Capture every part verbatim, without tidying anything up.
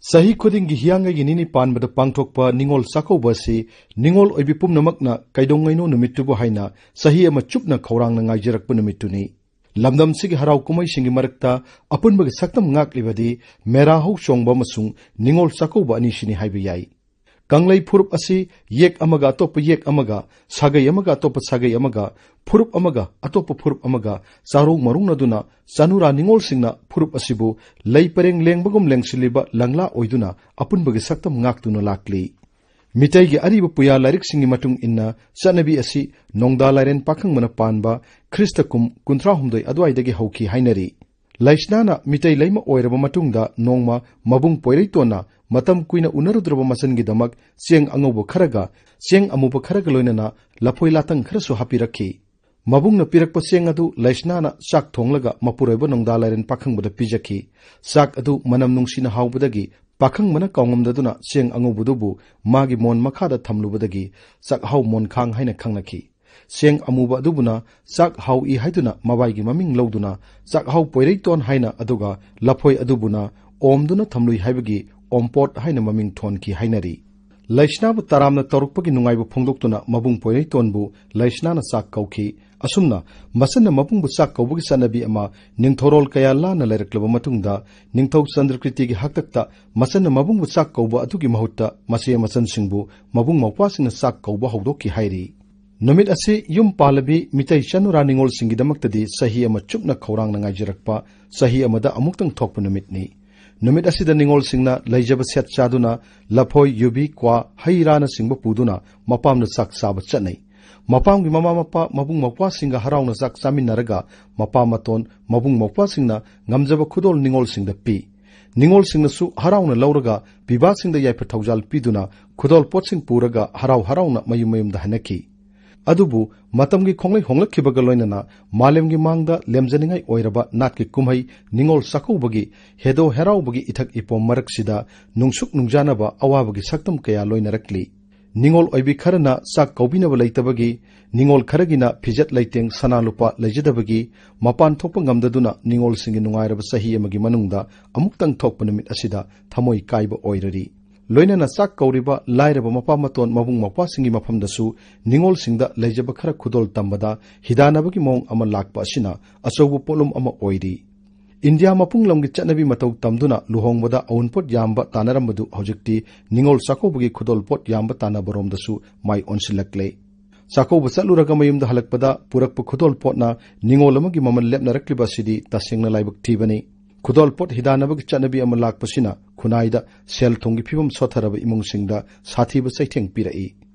ꯆꯍꯤ ꯈꯨꯗꯤꯡꯒꯤ ꯍꯤꯌꯥꯡꯒꯩꯒꯤ ꯅꯤꯅꯤ ꯄꯥꯟꯕꯗ ꯄꯥꯡꯊꯣꯛꯄ ꯅꯤꯉꯣꯜ ꯆꯥꯛꯀꯧꯕ ꯑꯁꯤ ꯅꯤꯉꯣꯜ ꯑꯣꯏꯕꯤ ꯄꯨꯝꯅꯃꯛꯅ ꯀꯩꯗꯧꯉꯩꯅꯣ ꯅꯨꯃꯤꯠꯇꯨꯕꯨ ꯍꯥꯏꯅ ꯆꯍꯤ ꯑꯃ ꯆꯨꯞꯅ ꯈꯧꯔꯥꯡꯅ ꯉꯥꯏꯖꯔꯛꯄ ꯅꯨꯃꯤꯠꯇꯨꯅꯤ꯫ ꯂꯝꯗꯝꯁꯤꯒꯤ ꯍꯔꯥꯎ ꯀꯨꯝꯍꯩꯁꯤꯡꯒꯤ ꯃꯔꯛꯇ ꯑꯄꯨꯟꯕꯒꯤ ꯁꯛꯇꯝ ꯉꯥꯛꯂꯤꯕꯗꯤ ꯃꯦꯔꯥ ꯍꯧ ꯆꯣꯡꯕ ꯑꯃꯁꯨꯡ ꯅꯤꯉꯣꯜ ꯆꯥꯛꯀꯧꯕ ꯑꯅꯤꯁꯤꯅꯤ ꯍꯥꯏꯕ ꯌꯥꯏ꯫ ꯀꯪꯂꯩ ꯐꯨꯔꯨꯞ ꯑꯁꯤ ꯌꯦꯛ ꯑꯃꯒ ꯑꯇꯣꯞꯄ ꯌꯦꯛ ꯑꯃꯒ, ꯁꯥꯒꯩ ꯑꯃꯒ ꯑꯇꯣꯞꯄ ꯁꯥꯒꯩ ꯑꯃꯒ, ꯐꯨꯔꯨꯞ ꯑꯃꯒ ꯑꯇꯣꯞꯄ ꯐꯨꯔꯨꯞ ꯑꯃꯒ ꯆꯥꯔꯣꯡ ꯃꯔꯨꯡꯅꯗꯨꯅ ꯆꯅꯨꯔꯥ ꯅꯤꯉꯣꯜꯁꯤꯡꯅ ꯐꯨꯔꯨꯞ ꯑꯁꯤꯕꯨ ꯂꯩ ꯄꯔꯦꯡ ꯂꯦꯡꯕꯒꯨꯝ ꯂꯦꯡꯁꯤꯜꯂꯤꯕ ꯂꯪꯂꯥ ꯑꯣꯏꯗꯨꯅ ꯑꯄꯨꯟꯕꯒꯤ ꯁꯛꯇꯝ ꯉꯥꯛꯇꯨꯅ ꯂꯥꯛꯂꯤ꯫ ꯃꯤꯇꯩꯒꯤ ꯑꯔꯤꯕ ꯄꯨꯌꯥ ꯂꯥꯏꯔꯤꯛꯁꯤꯡꯒꯤ ꯃꯇꯨꯡ ꯏꯟꯅ ꯆꯠꯅꯕꯤ ꯑꯁꯤ ꯅꯣꯡꯗꯥ ꯂꯥꯏꯔꯦꯟ ꯄꯥꯈꯪꯕꯅ ꯄꯥꯟꯕ ꯈ꯭ꯔꯤꯁꯇ ꯀꯨꯝ ꯀꯨꯟꯊ꯭ꯔꯥꯍꯨꯝꯗꯣꯏ ꯑꯗꯨꯋꯥꯏꯗꯒꯤ ꯍꯧꯈꯤ ꯍꯥꯏꯅꯔꯤ꯫ ꯂꯩꯁꯅꯥꯅ ꯃꯤꯇꯩ ꯂꯩꯃ ꯑꯣꯏꯔꯕ ꯃꯇꯨꯡꯗ ꯅꯣꯡꯃ ꯃꯕꯨꯡ ꯄꯣꯏꯔꯩꯇꯣꯟꯅ ꯃꯇꯝ ꯀꯨꯏꯅ ꯎꯅꯔꯨꯗ꯭ꯔꯕ ꯃꯆꯟꯒꯤꯗꯃꯛ ꯆꯦꯡ ꯑꯉꯧꯕ ꯈꯔꯒ ꯆꯦꯡ ꯑꯃꯨꯕ ꯈꯔꯒ ꯂꯣꯏꯅꯅ ꯂꯐꯣꯏ ꯂꯥꯇꯪ ꯈꯔꯁꯨ ꯍꯥꯞꯄꯤꯔꯛꯈꯤ꯫ ꯃꯕꯨꯡꯅ ꯄꯤꯔꯛꯄ ꯆꯦꯡ ꯑꯗꯨ ꯂꯩꯁꯅꯥꯅ ꯆꯥꯛ ꯊꯣꯡꯂꯒ ꯃꯄꯨꯔꯣꯏꯕ ꯅꯣꯡꯗꯥ ꯂꯥꯏꯔꯦꯟ ꯄꯥꯈꯪꯕꯗ ꯄꯤꯖꯈꯤ꯫ ꯆꯥꯛ ꯑꯗꯨ ꯃꯅꯝ ꯅꯨꯡꯁꯤꯅ ꯍꯥꯎꯕꯗꯒꯤ ꯄꯥꯈꯪꯕꯅ ꯀꯥꯎꯉꯝꯗꯗꯨꯅ ꯆꯦꯡ ꯑꯉꯧꯕꯗꯨꯕꯨ ꯃꯥꯒꯤ ꯃꯣꯟ ꯃꯈꯥꯗ ꯊꯝꯂꯨꯕꯗꯒꯤ ꯆꯥꯛꯍꯥꯎ ꯃꯣꯟꯈꯥꯡ ꯍꯥꯏꯅ ꯈꯪꯅꯈꯤ꯫ ꯆꯦꯡ ꯑꯃꯨꯕ ꯑꯗꯨꯕꯨꯅ ꯆꯥꯛ ꯍꯥꯎꯏ ꯍꯥꯏꯗꯨꯅ ꯃꯕꯥꯏꯒꯤ ꯃꯃꯤꯡ ꯂꯧꯗꯨꯅ ꯆꯥꯛꯍꯥꯎ ꯄꯣꯏꯔꯩꯇꯣꯟ ꯍꯥꯏꯅ, ꯑꯗꯨꯒ ꯂꯐꯣꯏ ꯑꯗꯨꯕꯨꯅ ꯑꯣꯝꯗꯨꯅ ꯊꯝꯂꯨꯏ ꯍꯥꯏꯕꯒꯤ ꯑꯣꯝꯄꯣꯠ ꯍꯥꯏꯅ ꯃꯃꯤꯡ ꯊꯣꯟꯈꯤ ꯍꯥꯏꯅꯔꯤ꯫ ꯂꯩꯁꯅꯥꯕꯨ ꯇꯔꯥꯝꯅ ꯇꯧꯔꯛꯄꯒꯤ ꯅꯨꯡꯉꯥꯏꯕ ꯐꯣꯡꯗꯣꯛꯇꯨꯅ ꯃꯕꯨꯡ ꯄꯣꯏꯔꯩꯇꯣꯟꯕꯨ ꯂꯩꯁꯅꯥꯅ ꯆꯥꯛ ꯀꯧꯈꯤ꯫ ꯑꯁꯨꯝꯅ ꯃꯆꯟꯅ ꯃꯕꯨꯡꯕꯨ ꯆꯥꯛ ꯀꯧꯕꯒꯤ ꯆꯠꯅꯕꯤ ꯑꯃ ꯅꯤꯡꯊꯧꯔꯣꯜ ꯀꯌꯥ ꯂꯥꯟꯅ ꯂꯩꯔꯛꯂꯕ ꯃꯇꯨꯡꯗ ꯅꯤꯡꯊꯧ ꯆꯟꯗ꯭ꯔꯀ꯭ꯔꯤꯇꯤꯒꯤ ꯍꯥꯛꯇꯛꯇ ꯃꯆꯟꯅ ꯃꯕꯨꯡꯕꯨ ꯆꯥꯛ ꯀꯧꯕ ꯑꯗꯨꯒꯤ ꯃꯍꯨꯠꯇ ꯃꯆꯦ ꯃꯆꯟꯁꯤꯡꯕꯨ ꯃꯕꯨꯡ ꯃꯧꯄ꯭ꯋꯥꯁꯤꯡꯅ ꯆꯥꯛ ꯀꯧꯕ ꯍꯧꯗꯣꯛꯈꯤ ꯍꯥꯏꯔꯤ꯫ ꯅꯨꯃꯤꯠ ꯑꯁꯤ ꯌꯨꯝ ꯄꯥꯜꯂꯕꯤ ꯃꯤꯇꯩ ꯆꯅꯨꯔꯥ ꯅꯤꯉꯣꯜꯁꯤꯡꯒꯤꯗꯃꯛꯇꯗꯤ ꯆꯍꯤ ꯑꯃ ꯆꯨꯞꯅ ꯈꯧꯔꯥꯡꯅ ꯉꯥꯏꯖꯔꯛꯄ, ꯆꯍꯤ ꯑꯃꯗ ꯑꯃꯨꯛꯇꯪ ꯊꯣꯛꯄ ꯅꯨꯃꯤꯠꯅꯤ꯫ ꯅꯨꯃꯤꯠ ꯑꯁꯤꯗ ꯅꯤꯉꯣꯜꯁꯤꯡꯅ ꯂꯩꯖꯕ ꯁꯦꯠ ꯆꯥꯗꯨꯅ ꯂꯐꯣꯏ, ꯌꯨꯕꯤ, ꯀ꯭ꯋꯥ, ꯍꯩ ꯔꯥꯅꯆꯤꯡꯕ ꯄꯨꯗꯨꯅ ꯃꯄꯥꯝꯗ ꯆꯥꯛ ꯆꯥꯕ ꯆꯠꯅꯩ꯫ ꯃꯄꯥꯝꯒꯤ ꯃꯃꯥ ꯃꯄꯥ, ꯃꯕꯨꯡ ꯃꯧꯄ꯭ꯋꯥꯁꯤꯡꯒ ꯍꯔꯥꯎꯅ ꯆꯥꯛ ꯆꯥꯃꯤꯟꯅꯔꯒ ꯃꯄꯥ ꯃꯇꯣꯟ, ꯃꯕꯨꯡ ꯃꯧꯄ꯭ꯋꯥꯁꯤꯡꯅ ꯉꯝꯖꯕ ꯈꯨꯗꯣꯜ ꯅꯤꯉꯣꯜꯁꯤꯡꯗ ꯄꯤ꯫ ꯅꯤꯉꯣꯜꯁꯤꯡꯅꯁꯨ ꯍꯔꯥꯎꯅ ꯂꯧꯔꯒ ꯄꯤꯕꯥꯁꯤꯡꯗ ꯌꯥꯏꯐ ꯊꯧꯖꯥꯜ ꯄꯤꯗꯨꯅ ꯈꯨꯗꯣꯜ ꯄꯣꯠꯁꯤꯡ ꯄꯨꯔꯒ ꯍꯔꯥꯎ ꯍꯔꯥꯎꯅ ꯃꯌꯨꯝ ꯃꯌꯨꯝꯗ ꯍꯟꯅꯈꯤ꯫ ꯑꯗꯨꯕꯨ ꯃꯇꯝꯒꯤ ꯈꯣꯡꯂꯩ ꯍꯣꯡꯂꯛꯈꯤꯕꯒ ꯂꯣꯏꯅꯅ ꯃꯥꯂꯦꯝꯒꯤ ꯃꯥꯡꯗ ꯂꯦꯝꯖꯅꯤꯡꯉꯥꯏ ꯑꯣꯏꯔꯕ ꯅꯥꯠꯀꯤ ꯀꯨꯝꯍꯩ ꯅꯤꯉꯣꯜ ꯆꯥꯛꯀꯧꯕꯒꯤ ꯍꯦꯗꯣ ꯍꯦꯔꯥꯎꯕꯒꯤ ꯏꯊꯛ ꯏꯄꯣꯝ ꯃꯔꯛꯁꯤꯗ ꯅꯨꯡꯁꯨꯛ ꯅꯨꯡꯖꯥꯅꯕ ꯑꯋꯥꯕꯒꯤ ꯁꯛꯇꯝ ꯀꯌꯥ ꯂꯣꯏꯅꯔꯛꯂꯤ꯫ ꯅꯤꯉꯣꯜ ꯑꯣꯏꯕꯤ ꯈꯔꯅ ꯆꯥꯛ ꯀꯧꯕꯤꯅꯕ ꯂꯩꯇꯕꯒꯤ, ꯅꯤꯉꯣꯜ ꯈꯔꯒꯤꯅ ꯐꯤꯖꯦꯠ ꯂꯩꯇꯦꯡ ꯁꯅꯥ ꯂꯨꯄꯥ ꯂꯩꯖꯗꯕꯒꯤ, ꯃꯄꯥꯟ ꯊꯣꯛꯄ ꯉꯝꯗꯗꯨꯅ ꯅꯤꯉꯣꯜꯁꯤꯡꯒꯤ ꯅꯨꯡꯉꯥꯏꯔꯕ ꯆꯍꯤ ꯑꯃꯒꯤ ꯃꯅꯨꯡꯗ ꯑꯃꯨꯛꯇꯪ ꯊꯣꯛꯄ ꯅꯨꯃꯤꯠ ꯑꯁꯤꯗ ꯊꯃꯣꯏ ꯀꯥꯏꯕ ꯑꯣꯏꯔꯔꯤ꯫ ꯂꯣꯏꯅꯅ ꯆꯥꯛ ꯀꯧꯔꯤꯕ ꯂꯥꯏꯔꯕ ꯃꯄꯥ ꯃꯇꯣꯟ ꯃꯕꯨꯡ ꯃꯧꯄ꯭ꯋꯥꯁꯤꯡꯒꯤ ꯃꯐꯝꯗꯁꯨ ꯅꯤꯉꯣꯜꯁꯤꯡꯗ ꯂꯩꯖꯕ ꯈꯔ ꯈꯨꯗꯣꯜ ꯇꯝꯕꯗ ꯍꯤꯗꯥꯟꯅꯕꯒꯤ ꯃꯑꯣꯡ ꯑꯃ ꯂꯥꯛꯄ ꯑꯁꯤꯅ ꯑꯆꯧꯕ ꯄꯣꯠꯂꯨꯝ ꯑꯃ ꯑꯣꯏꯔꯤ꯫ ꯏꯟꯗꯤꯌꯥ ꯃꯄꯨꯡ ꯂꯝꯒꯤ ꯆꯠꯅꯕꯤ ꯃꯇꯧ ꯇꯝꯗꯨꯅ ꯂꯨꯍꯣꯡꯕꯗ ꯑꯎꯟꯄꯣꯠ ꯌꯥꯝꯕ ꯇꯥꯟꯅꯔꯝꯕꯗꯨ ꯍꯧꯖꯤꯛꯇꯤ ꯅꯤꯉꯣꯜ ꯆꯥꯛꯀꯧꯕꯒꯤ ꯈꯨꯗꯣꯜ ꯄꯣꯠ ꯌꯥꯝꯕ ꯇꯥꯟꯅꯕꯔꯣꯝꯗꯁꯨ ꯃꯥꯏ ꯑꯣꯟꯁꯤꯜꯂꯛꯂꯦ꯫ ꯆꯥꯛꯀꯧꯕ ꯆꯠꯂꯨꯔꯒ ꯃꯌꯨꯝꯗ ꯍꯜꯂꯛꯄꯗ ꯄꯨꯔꯛꯄ ꯈꯨꯗꯣꯜ ꯄꯣꯠꯅ ꯅꯤꯉꯣꯜ ꯑꯃꯒꯤ ꯃꯃꯜ ꯂꯦꯞꯅꯔꯛꯂꯤꯕ ꯑꯁꯤꯗꯤ ꯇꯁꯦꯡꯅ ꯂꯥꯏꯕꯛ ꯊꯤꯕꯅꯤ꯫ ꯈꯨꯗꯣꯜ ꯄꯣꯠ ꯍꯤꯗꯥꯟꯅꯕꯒꯤ ꯆꯠꯅꯕꯤ ꯑꯃ ꯂꯥꯛꯄꯁꯤꯅ ꯈꯨꯟꯅꯥꯏꯗ ꯁꯦꯜ ꯊꯨꯝꯒꯤ ꯐꯤꯕꯝ ꯁꯣꯠꯊꯔꯕ ꯏꯃꯨꯡꯁꯤꯡꯗ ꯁꯥꯊꯤꯕ ꯆꯩꯊꯦꯡ ꯄꯤꯔꯛꯏ꯫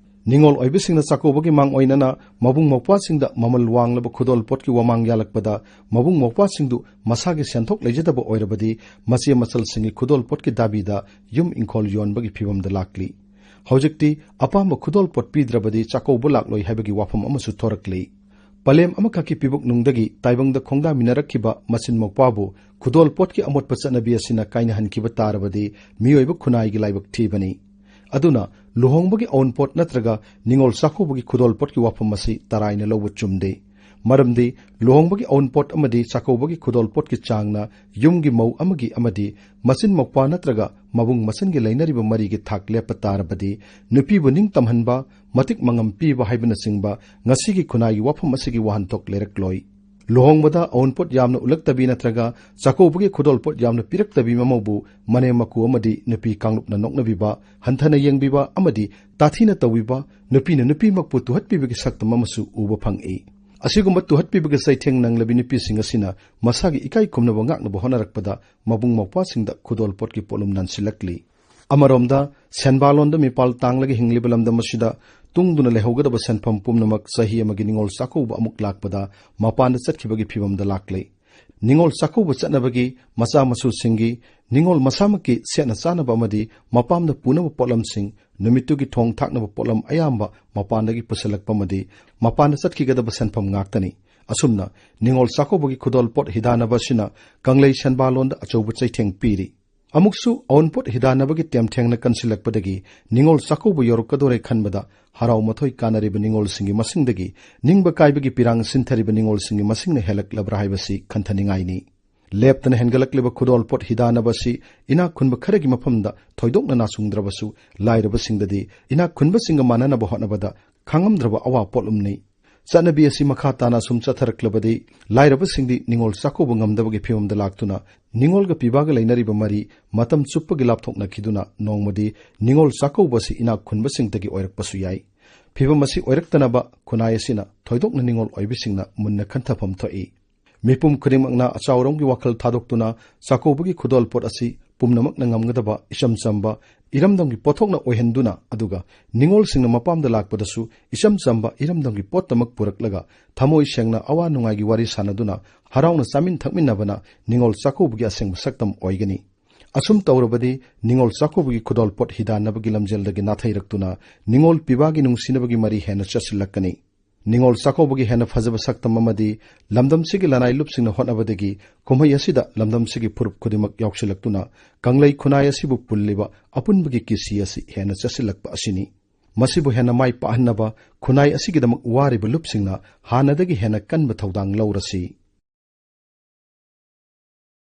ꯅꯤꯉꯣꯜ ꯑꯣꯏꯕꯁꯤꯡꯅ ꯆꯥꯛꯀꯧꯕꯒꯤ ꯃꯥꯡ ꯑꯣꯏꯅꯅ ꯃꯕꯨꯡ ꯃꯧꯄ꯭ꯋꯥꯁꯤꯡꯗ ꯃꯃꯜ ꯋꯥꯡꯂꯕ ꯈꯨꯗꯣꯜ ꯄꯣꯠꯀꯤ ꯋꯥꯃꯥꯡ ꯌꯥꯜꯂꯛꯄꯗ ꯃꯕꯨꯡ ꯃꯧꯄ꯭ꯋꯥꯁꯤꯡꯗꯨ ꯃꯁꯥꯒꯤ ꯁꯦꯟꯊꯣꯛ ꯂꯩꯖꯗꯕ ꯑꯣꯏꯔꯕꯗꯤ ꯃꯆꯦ ꯃꯆꯜꯁꯤꯡꯒꯤ ꯈꯨꯗꯣꯜ ꯄꯣꯠꯀꯤ ꯗꯥꯕꯤꯗ ꯌꯨꯝ ꯏꯪꯈꯣꯜ ꯌꯣꯟꯕꯒꯤ ꯐꯤꯕꯝꯗ ꯂꯥꯛꯂꯤ꯫ ꯍꯧꯖꯤꯛꯇꯤ ꯑꯄꯥꯝꯕ ꯈꯨꯗꯣꯜ ꯄꯣꯠ ꯄꯤꯗ꯭ꯔꯕꯗꯤ ꯆꯥꯛꯀꯧꯕ ꯂꯥꯛꯂꯣꯏ ꯍꯥꯏꯕꯒꯤ ꯋꯥꯐꯝ ꯑꯃꯁꯨ ꯊꯣꯔꯛꯂꯤ꯫ ꯄꯂꯦꯝ ꯑꯃꯈꯛꯀꯤ ꯄꯤꯕꯨꯛꯅꯨꯡꯗꯒꯤ ꯇꯥꯏꯕꯪꯗ ꯈꯣꯡꯗꯥꯃꯤꯟꯅꯔꯛꯈꯤꯕ ꯃꯆꯤꯟ ꯃꯧꯄ꯭ꯋꯥꯕꯨ ꯈꯨꯗꯣꯜ ꯄꯣꯠꯀꯤ ꯑꯃꯣꯠꯄ ꯆꯠꯅꯕꯤ ꯑꯁꯤꯅ ꯀꯥꯏꯅꯍꯟꯈꯤꯕ ꯇꯥꯔꯕꯗꯤ ꯃꯤꯑꯣꯏꯕ ꯈꯨꯟꯅꯥꯏꯒꯤ ꯂꯥꯏꯕꯛ ꯊꯤꯕꯅꯤ꯫ ꯑꯗꯨꯅ ꯂꯨꯍꯣꯡꯕꯒꯤ ꯑꯎꯟꯄꯣꯠ ꯅꯠꯇ꯭ꯔꯒ ꯅꯤꯉꯣꯜ ꯆꯥꯛꯀꯧꯕꯒꯤ ꯈꯨꯗꯣꯜ ꯄꯣꯠꯀꯤ ꯋꯥꯐꯝ ꯑꯁꯤ ꯇꯔꯥꯏꯅ ꯂꯧꯕ ꯆꯨꯝꯗꯦ꯫ ꯃꯔꯝꯗꯤ ꯂꯨꯍꯣꯡꯕꯒꯤ ꯑꯎꯟꯄꯣꯠ ꯑꯃꯗꯤ ꯆꯥꯛꯀꯧꯕꯒꯤ ꯈꯨꯗꯣꯜ ꯄꯣꯠꯀꯤ ꯆꯥꯡꯅ ꯌꯨꯝꯒꯤ ꯃꯧ ꯑꯃꯒꯤ ꯑꯃꯗꯤ ꯃꯆꯤꯟ ꯃꯧꯄ꯭ꯋꯥ ꯅꯠꯇ꯭ꯔꯒ ꯃꯕꯨꯡ ꯃꯆꯟꯒꯤ ꯂꯩꯅꯔꯤꯕ ꯃꯔꯤꯒꯤ ꯊꯥꯛ ꯂꯦꯞꯄ ꯇꯥꯔꯕꯗꯤ ꯅꯨꯄꯤꯕꯨ ꯅꯤꯡꯇꯝꯍꯟꯕ, ꯃꯇꯤꯛ ꯃꯉꯝ ꯄꯤꯕ ꯍꯥꯏꯕꯅꯆꯤꯡꯕ ꯉꯁꯤꯒꯤ ꯈꯨꯟꯅꯥꯏꯒꯤ ꯋꯥꯐꯝ ꯑꯁꯤꯒꯤ ꯋꯥꯍꯟꯊꯣꯛ ꯂꯩꯔꯛꯂꯣꯏ꯫ ꯂꯨꯍꯣꯡꯕꯗ ꯑꯎꯟꯄꯣꯠ ꯌꯥꯝꯅ ꯎꯠꯂꯛꯇꯕꯤ ꯅꯠꯇ꯭ꯔꯒ ꯆꯥꯛꯀꯧꯕꯒꯤ ꯈꯨꯗꯣꯜ ꯄꯣꯠ ꯌꯥꯝꯅ ꯄꯤꯔꯛꯇꯕꯤ ꯑꯃꯕꯨ ꯃꯅꯦꯝ ꯃꯀꯨ ꯑꯃꯗꯤ ꯅꯨꯄꯤ ꯀꯥꯡꯂꯨꯞꯅ ꯅꯣꯛꯅꯕꯤꯕ, ꯍꯟꯊꯅ ꯌꯦꯡꯕꯤꯕ ꯑꯃꯗꯤ ꯇꯥꯊꯤꯅ ꯇꯧꯕꯤꯕ, ꯅꯨꯄꯤꯅ ꯅꯨꯄꯤꯃꯛꯄꯨ ꯇꯨꯍꯠꯄꯤꯕꯒꯤ ꯁꯛꯇꯝ ꯑꯃꯁꯨ ꯎꯕ ꯐꯪꯏ꯫ ꯑꯁꯤꯒꯨꯝꯕ ꯇꯨꯍꯠꯄꯤꯕꯒꯤ ꯆꯩꯊꯦꯡ ꯅꯪꯂꯕꯤ ꯅꯨꯄꯤꯁꯤꯡ ꯑꯁꯤꯅ ꯃꯁꯥꯒꯤ ꯏꯀꯥꯏ ꯈꯨꯝꯅꯕ ꯉꯥꯛꯅꯕ ꯍꯣꯠꯅꯔꯛꯄꯗ ꯃꯕꯨꯡ ꯃꯧꯄ꯭ꯋꯥꯁꯤꯡꯗ ꯈꯨꯗꯣꯜ ꯄꯣꯠꯀꯤ ꯄꯣꯠꯂꯨꯝ ꯅꯟꯁꯤꯜꯂꯛꯂꯤ꯫ ꯑꯃꯔꯣꯝꯗ ꯁꯦꯟꯕꯥꯂꯣꯟꯗ ꯃꯤꯄꯥꯜ ꯇꯥꯡꯂꯒ ꯍꯤꯡꯂꯤꯕ ꯂꯝꯗꯝ ꯑꯁꯤꯗ ꯇꯨꯡꯗꯨꯅ ꯂꯩꯍꯧꯒꯗꯕ ꯁꯦꯟꯐꯝ ꯄꯨꯝꯅꯃꯛ ꯆꯍꯤ ꯑꯃꯒꯤ ꯅꯤꯉꯣꯜ ꯆꯥꯛꯀꯧꯕ ꯑꯃꯨꯛ ꯂꯥꯛꯄꯗ ꯃꯄꯥꯟꯗ ꯆꯠꯈꯤꯕꯒꯤ ꯐꯤꯕꯝꯗ ꯂꯥꯛꯂꯦ꯫ ꯅꯤꯉꯣꯜ ꯆꯥꯛꯀꯧꯕ ꯆꯠꯅꯕꯒꯤ ꯃꯆꯥ ꯃꯁꯨꯁꯤꯡꯒꯤ ꯅꯤꯉꯣꯜ ꯃꯁꯥꯃꯛꯀꯤ ꯁꯦꯠꯅ ꯆꯥꯅꯕ ꯑꯃꯗꯤ ꯃꯄꯥꯝꯗ ꯄꯨꯅꯕ ꯄꯣꯠꯂꯝꯁꯤꯡ, ꯅꯨꯃꯤꯠꯇꯨꯒꯤ ꯊꯣꯡ ꯊꯥꯛꯅꯕ ꯄꯣꯠꯂꯝ ꯑꯌꯥꯝꯕ ꯃꯄꯥꯟꯗꯒꯤ ꯄꯨꯁꯤꯜꯂꯛꯄ ꯑꯃꯗꯤ ꯃꯄꯥꯟꯗ ꯆꯠꯈꯤꯒꯗꯕ ꯁꯦꯟꯐꯝ ꯉꯥꯛꯇꯅꯤ꯫ ꯑꯁꯨꯝꯅ ꯅꯤꯉꯣꯜ ꯆꯥꯛꯀꯧꯕꯒꯤ ꯈꯨꯗꯣꯜ ꯄꯣꯠ ꯍꯤꯗꯥꯟꯅꯕ ꯑꯁꯤꯅ ꯀꯪꯂꯩ ꯁꯦꯟꯕꯥꯂꯣꯟꯗ ꯑꯆꯧꯕ ꯆꯩꯊꯦꯡ ꯄꯤꯔꯤ꯫ ꯑꯃꯨꯛꯁꯨ ꯑꯋꯨꯟꯄꯣꯠ ꯍꯤꯗꯥꯟꯅꯕꯒꯤ ꯇꯦꯝꯊꯦꯡꯅ ꯀꯟꯁꯤꯜꯂꯛꯄꯗꯒꯤ ꯅꯤꯉꯣꯜ ꯆꯥꯛꯀꯧꯕ ꯌꯧꯔꯛꯀꯗꯧꯔꯦ ꯈꯟꯕꯗ ꯍꯔꯥꯎ ꯃꯊꯣꯏ ꯀꯥꯅꯔꯤꯕ ꯅꯤꯉꯣꯜꯁꯤꯡꯒꯤ ꯃꯁꯤꯡꯗꯒꯤ ꯅꯤꯡꯕ ꯀꯥꯏꯕꯒꯤ ꯄꯤꯔꯥꯡ ꯁꯤꯟꯊꯔꯤꯕ ꯅꯤꯉꯣꯜꯁꯤꯡꯒꯤ ꯃꯁꯤꯡꯅ ꯍꯦꯜꯂꯛꯂꯕ꯭ꯔꯥ ꯍꯥꯏꯕꯁꯤ ꯈꯟꯊꯅꯤꯡꯉꯥꯏꯅꯤ꯫ ꯂꯦꯞꯇꯅ ꯍꯦꯟꯒꯠꯂꯛꯂꯤꯕ ꯈꯨꯗꯣꯜꯄꯣꯠ ꯍꯤꯗꯥꯟꯅꯕ ꯑꯁꯤ ꯏꯅꯥꯛ ꯈꯨꯟꯕ ꯈꯔꯒꯤ ꯃꯐꯝꯗ ꯊꯣꯏꯗꯣꯛꯅ ꯅꯥꯆꯨꯡꯗ꯭ꯔꯕꯁꯨ, ꯂꯥꯏꯔꯕꯁꯤꯡꯗꯗꯤ ꯏꯅꯥꯛ ꯈꯨꯟꯕꯁꯤꯡꯒ ꯃꯥꯟꯅꯅꯕ ꯍꯣꯠꯅꯕꯗ ꯈꯥꯡꯉꯝꯗ꯭ꯔꯕ ꯑꯋꯥ ꯄꯣꯠꯂꯨꯝꯅꯤ꯫ ꯆꯠꯅꯕꯤ ꯑꯁꯤ ꯃꯈꯥ ꯇꯥꯅ ꯁꯨꯝ ꯆꯠꯊꯔꯛꯂꯕꯗꯤ ꯂꯥꯏꯔꯕꯁꯤꯡꯗꯤ ꯅꯤꯉꯣꯜ ꯆꯥꯛꯀꯧꯕ ꯉꯝꯗꯕꯒꯤ ꯐꯤꯕꯝꯗ ꯂꯥꯛꯇꯨꯅ ꯅꯤꯉꯣꯜꯒ ꯄꯤꯕꯥꯒ ꯂꯩꯅꯔꯤꯕ ꯃꯔꯤ ꯃꯇꯝ ꯆꯨꯞꯄꯒꯤ ꯂꯥꯞꯊꯣꯛꯅꯈꯤꯗꯨꯅ ꯅꯣꯡꯃꯗꯤ ꯅꯤꯉꯣꯜ ꯆꯥꯛꯀꯧꯕ ꯑꯁꯤ ꯏꯅꯥꯛ ꯈꯨꯟꯕꯁꯤꯡꯗꯒꯤ ꯑꯣꯏꯔꯛꯄꯁꯨ ꯌꯥꯏ꯫ ꯐꯤꯕꯝ ꯑꯁꯤ ꯑꯣꯏꯔꯛꯇꯅꯕ ꯈꯨꯟꯅꯥꯏ ꯑꯁꯤꯅ ꯊꯣꯏꯗꯣꯛꯅ ꯅꯤꯉꯣꯜ ꯑꯣꯏꯕꯁꯤꯡꯅ ꯃꯨꯟꯅ ꯈꯟꯊꯐꯝ ꯊꯣꯛꯏ꯫ ꯃꯤꯄꯨꯝ ꯈꯨꯗꯤꯡꯃꯛꯅ ꯑꯆꯥꯎꯔꯣꯝꯒꯤ ꯋꯥꯈꯜ ꯊꯥꯗꯣꯛꯇꯨꯅ ꯆꯥꯛꯀꯧꯕꯒꯤ ꯈꯨꯗꯣꯜꯄꯣꯠ ꯑꯁꯤ ꯄꯨꯝꯅꯃꯛꯅ ꯉꯝꯒꯗꯕ ꯏꯆꯝ ꯆꯝꯕ ꯏꯔꯝꯗꯝꯒꯤ ꯄꯣꯠꯊꯣꯛꯅ ꯑꯣꯏꯍꯟꯗꯨꯅ, ꯑꯗꯨꯒ ꯅꯤꯉꯣꯜꯁꯤꯡꯅ ꯃꯄꯥꯝꯗ ꯂꯥꯛꯄꯗꯁꯨ ꯏꯆꯝ ꯆꯝꯕ ꯏꯔꯝꯗꯝꯒꯤ ꯄꯣꯠꯇꯃꯛ ꯄꯨꯔꯛꯂꯒ ꯊꯃꯣꯏ ꯁꯦꯡꯅ ꯑꯋꯥ ꯅꯨꯡꯉꯥꯏꯒꯤ ꯋꯥꯔꯤ ꯁꯥꯟꯅꯗꯨꯅ ꯍꯔꯥꯎꯅ ꯆꯥꯃꯤꯟ ꯊꯛꯃꯤꯟꯅꯕꯅ ꯅꯤꯉꯣꯜ ꯆꯥꯛꯀꯧꯕꯒꯤ ꯑꯁꯦꯡꯕ ꯁꯛꯇꯝ ꯑꯣꯏꯒꯅꯤ꯫ ꯑꯁꯨꯝ ꯇꯧꯔꯕꯗꯤ ꯅꯤꯉꯣꯜ ꯆꯥꯛꯀꯧꯕꯒꯤ ꯈꯨꯗꯣꯜꯄꯣꯠ ꯍꯤꯗꯥꯟꯅꯕꯒꯤ ꯂꯝꯖꯦꯜꯗꯒꯤ ꯅꯥꯊꯩꯔꯛꯇꯨꯅ ꯅꯤꯉꯣꯜ ꯄꯤꯕꯥꯒꯤ ꯅꯨꯡꯁꯤꯅꯕꯒꯤ ꯃꯔꯤ ꯍꯦꯟꯅ ꯆꯠꯁꯤꯜꯂꯛꯀꯅꯤ꯫ ꯅꯤꯉꯣꯜ ꯆꯥꯛꯀꯧꯕꯒꯤ ꯍꯦꯟꯅ ꯐꯖꯕ ꯁꯛꯇꯝ ꯑꯃꯗꯤ ꯂꯝꯗꯝꯁꯤꯒꯤ ꯂꯅꯥꯏ ꯂꯨꯞꯁꯤꯡꯅ ꯍꯣꯠꯅꯕꯗꯒꯤ ꯀꯨꯝꯍꯩ ꯑꯁꯤꯗ ꯂꯝꯗꯝꯁꯤꯒꯤ ꯐꯨꯔꯨꯞ ꯈꯨꯗꯤꯡꯃꯛ ꯌꯥꯎꯁꯤꯜꯂꯛꯇꯨꯅ ꯀꯪꯂꯩ ꯈꯨꯟꯅꯥꯏ ꯑꯁꯤꯕꯨ ꯄꯨꯜꯂꯤꯕ ꯑꯄꯨꯟꯕꯒꯤ ꯀꯤꯁꯤ ꯑꯁꯤ ꯍꯦꯟꯅ ꯆꯠꯁꯤꯜꯂꯛꯄ ꯑꯁꯤꯅꯤ꯫ ꯃꯁꯤꯕꯨ ꯍꯦꯟꯅ ꯃꯥꯏ ꯄꯥꯛꯍꯟꯅꯕ ꯈꯨꯟꯅꯥꯏ ꯑꯁꯤꯒꯤꯗꯃꯛ ꯋꯥꯔꯤꯕ ꯂꯨꯞꯁꯤꯡꯅ ꯍꯥꯟꯅꯗꯒꯤ ꯍꯦꯟꯅ ꯀꯟꯕ ꯊꯧꯗꯥꯡ ꯂꯧꯔꯁꯤ꯫